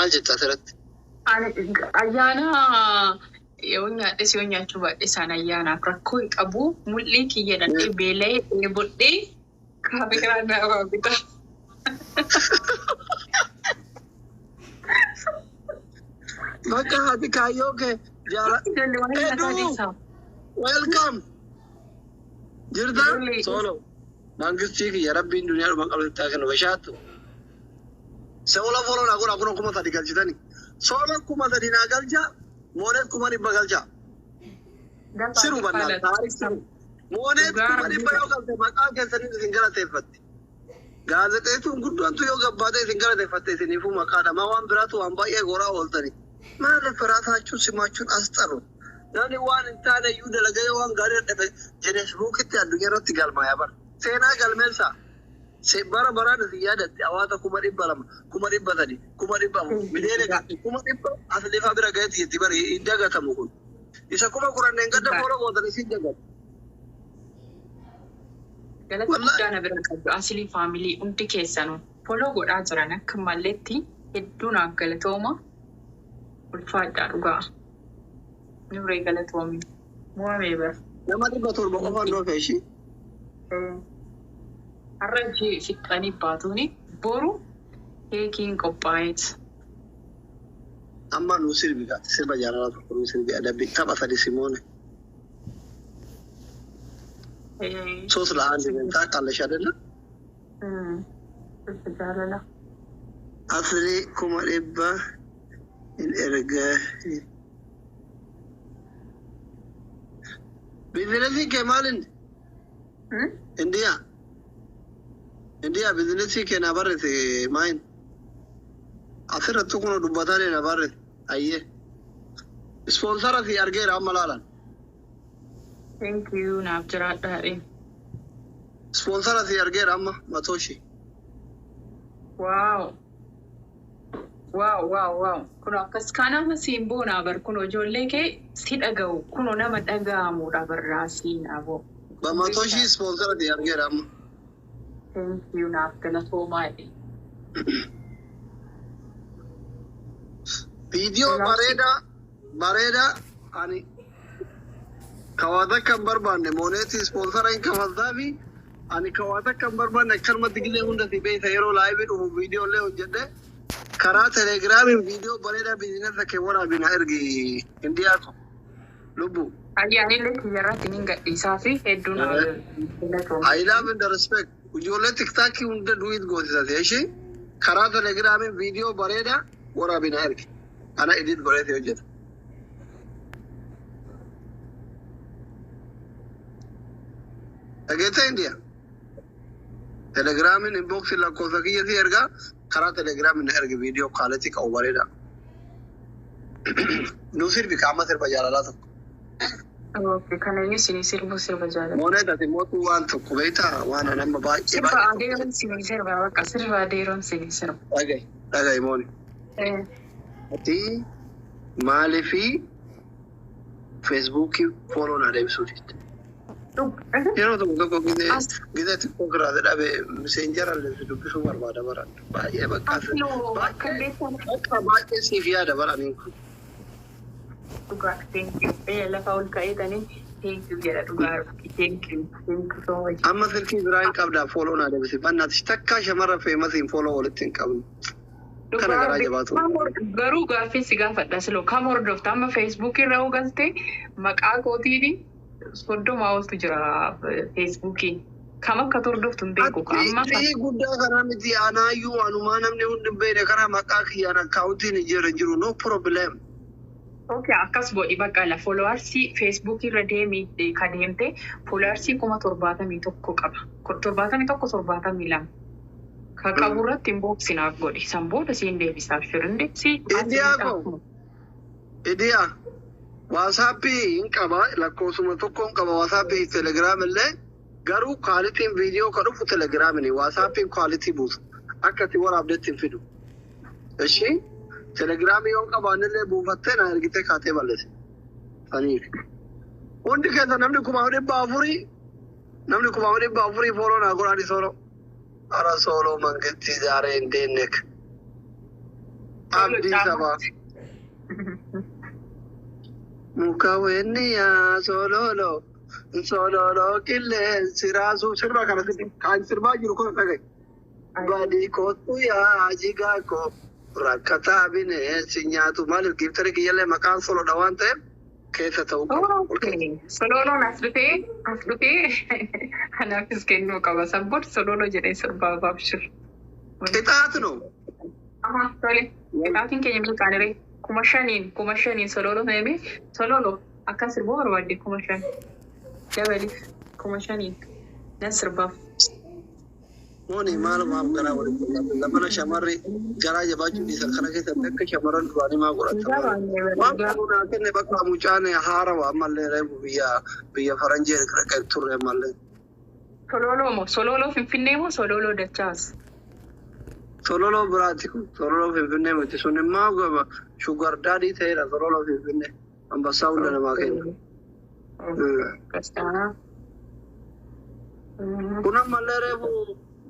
Maal jetta asirratti? Ani ayyaana yoo nyaadhes yoo nyaachuu baadhe isaan ayyaanaaf rakkoo hin qabu. Mul'ii kiyya dhaqee beela'ee dheebodhee kaameeraa naa bita. Bakka haati kaayyoo kee jaala. Ijoollee waan nyaataa Edu! dhiisaa. Welcome! Jirta? Ijoollee Solo. Mangistii kiyya rabbiin duniyaa dhuma qabdu haa kennu bashaattu. Soola follow naa godhaa, kun 3000 galchitani. Soola 3000 naa galcha, Mooneet 100,000 galcha. Dafaa Siru bannaa taarik siru. Mooneet Dhugaa 100,000 yoo galte maqaa keessaniin isin galateeffatti. Gaazexeessuun guddoontu yoo gabbaate isin galateeffatte, isiniifuu maqaadha. Maa waan biraatu waan baay'ee goraa ooltani. Maaliif firaasachuun simaachuun as xaru? Namni waan hin taane iyyuu dalagee waan gaarii dadhabe Feesbuukitti addunyaa irratti galmaaya bara. Seenaa galmeessaa. Bara baraan isin yaadatti hawaasa 200,000, 300,000, 400,000, miliyoona 100,000 as lafaa bira ga'etti jetti bari hin dagatamu kun. Isa 10,000 gadda follow gootan isin dagatu. Galata Wallahi. guddaa na bira qabdu. Asilii family hundi keessanuu follow godhaa jiran akka malletti hedduu naaf galatooma. Ulfaadhaa dhugaa. Nuuree galatoomi. Mo'amee bar. Nama 700 qofaan dhoofe ishii. Har'a ishee fixxanii baatuuni boru keekiin qophaa'eet. Amma nu sirbi gaati, sirba jaalalaa tokko nu sirbi, adabbi tapha sadi simoone. 3-1 ታውቃለሽ አይደለ? Sirba jaalalaa. Asli 100,000 hin erga. Biizinasii kee maalin? Indiyaa. Indiyaa, biizinasii kee na barreesse maayin? Asirratti kun dubbataa na barreesse. Ayyee. Sponsor si argeera amma laalan. Thank you, naaf jiraadhaa. Sponsor si argeera amma 100,000. Wow. Kun akkas kanama siin boonaa bar, kun ijoollee kee si dhaga'u, kun nama dhaga'amudha barraa siin aboo. በ100,000 sponsor si argeera amma. Thank you, naaf galatoomaa. Viidiyoo bareedaa bareedaa ani kawaata kan barbaanne mooneetii sponsor hin kafaltaa fi ani kawaata kan barbaanne akkanumatti gilee hunda si beeysa, yeroo live dhufu viidiyoo illee hojjedhe karaa telegiraamiin viidiyoo bareedaa biizinasa kee waraabina ergi, Indiyaa ko lubbu. Ayyaanillee kiyyarratti nin gadhiisaa fi hedduu naaf galatoomaa. I love and respect. Ijoollee tiktaakii hunda duwit goosisate ishee karaa telegiraamiin viidiyoo bareedaa waraabina ergi. Ana edit godheeti hojjeta. Dhageessee Indiyaa? Telegiraamiin inboxii lakkoofsa kiyya si ergaa, karaa telegiraamiin na ergi viidiyoo quality qabu bareedaa. Nu sirbi qaama sirba jaalalaa tokko. Okay, kana inni isinii sirbu sirba jaalala. Mooneet, ati mootuu waan tokko beektaa, waan ani amma baay'ee Sirba baay'ee adeeroon isinii sirba, bakka sirba adeeroon isinii sirba. Dhaga'i, dhaga'i mooni. Ati maaliifii feesbuukii follow na deebisuu didde? Yeroo tokko tokko gizee gizee xiqqoo kiraate dhabe messenger illee dubbisuu barbaada baran. Baay'ee bakka Asiloo akka baay'ee beekamu. Bakka baay'ee siif yaada baraniin kun. Dhugaa, thank you. Lafa ol ka'eetanii thank you jedha dhugaa. Thank you. Thank you so much. Amma silkii biraa hin qabdaa, follow naa deebisi. Bannaati takkaa shamarra famousiin follow walitti hin qabnu. Kana garaa jabaatu. Garuu gaaffii si gaafadha siloo, kam hordofta amma? Feesbuukii irra yoo galte maqaa kootiin 30 oltu jira feesbuukii. Kam akka hordoftu hin beeku amma. Ati guddaa kana miti, anaayyuu anumaa namni hundi hin beekne karaa maqaa kiyyaan akkaawuntiin hin jiru jiru, no problem. Okay, akkas godhi, bakka la followersii feesbuukii irra deemi, ka deemte followersii 71,000 qaba. 71, 72. Ka qabu irratti inbox naaf godhi. San booda siin deebisaaf shirinde si. Indiyaa koo. Idiyaa. Waasaappii hin qaba, lakkoofsuma tokko hin qaba waasaappii, telegiraam illee, garuu qualityn viidiyoo ka dhufu telegiraamini, waasaappiin quality buusa, akka ati waraabdetti hin fidu. Ishii telegiraamii yoo qabaannillee buufattee na ergitee kaatee balleesse. Saniif. Hundi keessa namni 400,000, namni 400,000 follow naa godhaani sooloo. Ara sooloo mangisti zaaree hin deemnek. Abdii sabaa. Muka weeniyaa sololo sololo qilleensi raasuu sirba kana sirbi kan sirbaa jiru kun dhagaye. Badii kootu yaa jigaa koo rakkataa bineensi nyaatu. Maaliif giiftari kiyyallee maqaan solodha waan ta'eef keessa ta'uu qaba. Ol keessa. Okay. Sololoon as dhufee anaafis kennuu qaba. Sabboon sololo jedhee sirbaa baabshir. Qixaatu no. Aha, tole. Qixaatiin keenya milkaanire 5,000, 5,000 sololo meeme sololo akkan sirbuu barbaadde 5,000 dabaliif 5,000 nan sirbaaf. Mooni maalumaaf garaa walitti qabate? Zamana shamarri garaa jabaachuu dhiisan kana keessatti akka shamarran duraanii maa godhata? Waan qabu naa kenne. Bakka mucaan haarawa ammallee reefu biyya faranjii dhaqee turre ammallee. Sololoo moo sololoo Finfinnee moo sololoo Dachaas? Sololoo biraati kun, sololoo Finfinnee miti. Sun immoo sugar daddy ta'edha. Sololoo Finfinnee ambassaa hunda namaa kenna. Kastaanaa. Kun ammallee reefu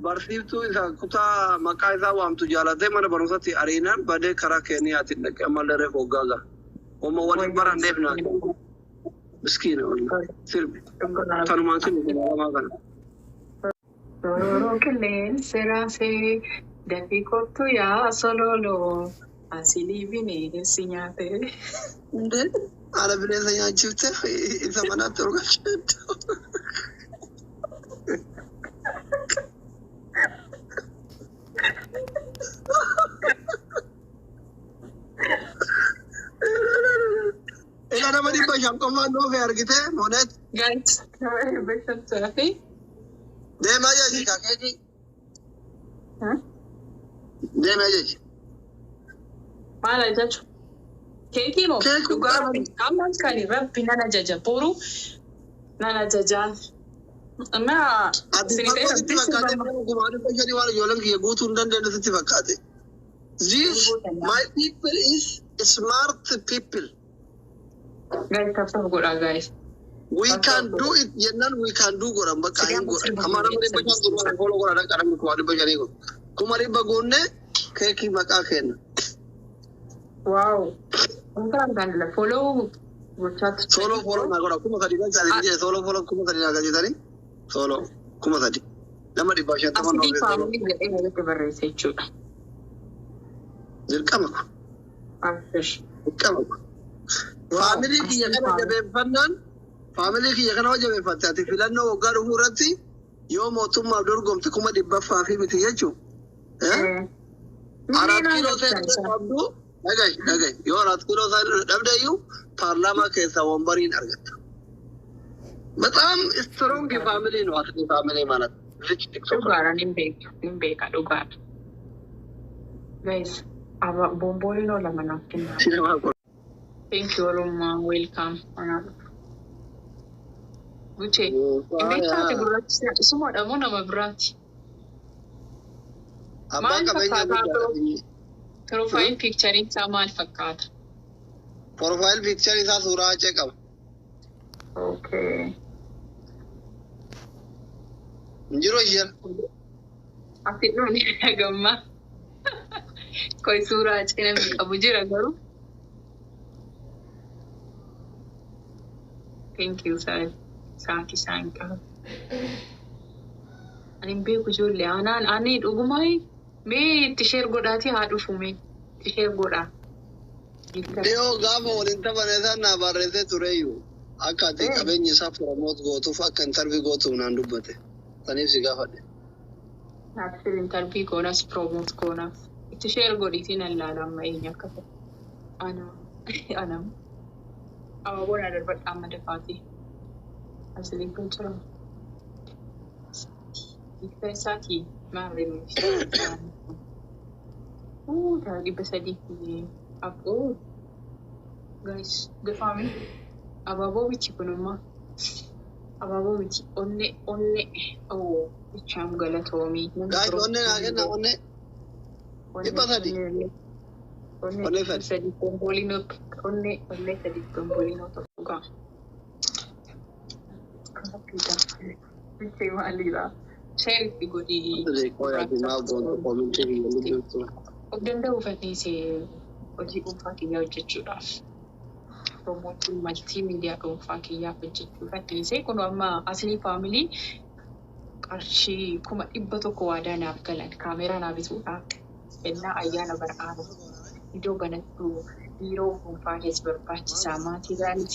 barsiiftuu isa kutaa maqaa isaa waamtu jaalatee mana barumsaatti ariinaan badee karaa Keeniyaatiin dhaqee ammallee reefu hoggaa gaha. Oma waliin baranneef naa kenna. Miskiina wallahi sirbi. Kanumaan sirbi lamaa kana. Sololoo qilleensi raasee dafii kottu yaa sololoo asilii bineensi nyaate. Indee haala bineensa nyaachiftee isa manaatti ol galchite. Ila nama 500 qofaan dhufe argitee moonet. Guys, nama 500 taate. Deemaa jechi kakeeki. Deemaa jechi. Maal ajaju? Keekii moo? Keekii. Dhugaa rabbi. Ammas kan rabbi nan ajaja. Boru nan ajajaan. Amma Ati isin ta'e fagoo sitti rabbi fakkaate sirba. 5,500 waan ijoolleen kiyya guutuu hin dandeenye sitti fakkaate. This my people is smart people. Guys, tap tap godhaa guys. We can do it jennaan we can do godhan bakka hin godhan. Amma nama 500 turban follow godhan akka namni 500,000 godhu. 100,000 guunne keekii maqaa kenna. Wow. Kan kan follow gochaatti. Solo follow naa godha 3,000 kan sadii jedhe solo follow 3,000 naa galchitanii solo 3,000. Nama 150 Asilii noofee solo. Family jedhee walitti barreesse jechuudha. Dirqama kun. Abshir. Dirqama kun. Family kiyya kana jabeeffannaan, family kiyya kana hoo jabeeffatte ati filannoo waggaa dhufuu irratti yoo mootummaaf dorgomte 100,000ffaa fi miti jechuudha. አራት ኪሎ seeraan qabdu dhagahi dhagahi, yoo አራት ኪሎ dhabde iyyuu paarlaamaa keessaa wombariin argatta. በጣም strong family ነው አስሊ family ማለት ልጅ ቲክቶክ Dhugaadha, nin beeka, nin beeka dhugaadha. Guys, bombooliinoo lama naaf kennaa. Sinema. Thank you Orommaa, welcome. Guchee, beektaate gurraachi isumadha moo nama biraati? Abbaan Maal qabeenyaa fakkaata? guddaadha. Profile picture isaa maal fakkaata? Profile picture isaa suuraa Hacee qaba. Okay. Hin jiru isheen. Asi dhumni gammaa. Koi suuraa Hacee namni qabu jira garuu. Thank you sir. Sa'aatii isaan qaba. Ani hin beeku ijoollee. Anaan ani dhugumaa mee itti share godhaatii haa dhufu, mee itti share godhaa. Dhiyoo gaafa waliin taphane isaan naa barreessee tureyyuu akka ati qabeenya isaa promote gootuuf akka interview gootuuf naan dubbate. Saniif si gaafadhe. Naafsir interview goonas promote goonaaf. Itti share godhiitii nan laala amma eenyu akka ta'e. Ana anam. Abaaboo naa darbadha amma dafaatii. Asiliin kun jira. Hiika isaatii maal reemuufi? 300 fi aboo. Guys, dafaami. Abaaboo miti kunimmoo. Abaaboo miti, onne onne. Oh, bichaam galatoomii. Guys, onnee naa kenna, onnee. 300. Onne Onnee sadi. sadi bombolinoo, onne onne sadi bombolinoo tokko gaa. Bichee maaliidha? Share itti godhi. Qoyaa maal goontu comment biyya jirtu. Of danda'uuf dhiisee hojii dhuunfaa kiyyaa hojjechuudhaaf. Promootiin multimedia dhuunfaa kiyyaaf hojjechuuf dhiisee kun amma Aslii Family qarshii 100,000 waadaa naaf galan kaameeraa naa bituudhaaf kennaa ayyaana bar'aanu iddoo banadhu, biiroo dhuunfaa keessa barbaachisaa, maatii gaarii.